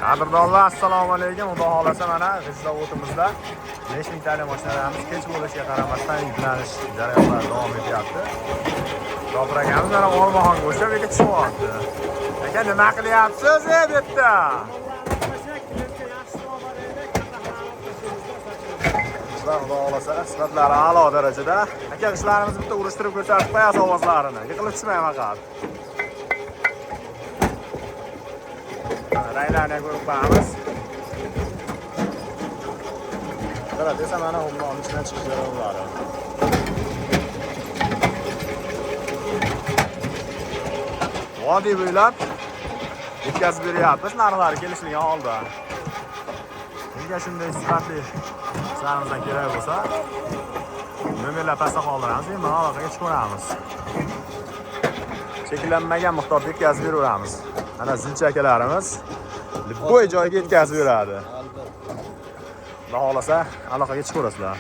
Qadrdonlar, assalomu alaykum. Xudo xolasa mana G'isht zavodimizda 5000 talik mashinalarimiz kech bo'lishiga qaramasdan yuklanish jarayonlari davom etyapti. Zofir akamiz mana Olmaxonga o'xshab aka tushyapti. Aka, nima qilyapsiz bu yerda? G'ishtlar, xudo xolasa, sifatlari a'lo darajada. Aka, g'ishtlarimizni bitta urishtirib ko'rsatib qo'yasiz ovozlarini. Yiqilib tushmang faqat. Ranglarni ham ko'rib qo'yamiz. Qara desa mana ummonni ichidan chiqish jarayonlari. Vodiy bo'ylab yetkazib beryapmiz, narxlari kelishilgan holda. Kimga shunday sifatli ishlarimizdan kerak bo'lsa, nomerlar pastda qoldiramiz, bemalol aloqaga chiqaveramiz. Cheklanmagan miqdorda yetkazib beraveramiz. Mana zinchi akalarimiz любой joyga yetkazib beradi. Xudo xohlasa aloqaga chiqaverasizlar.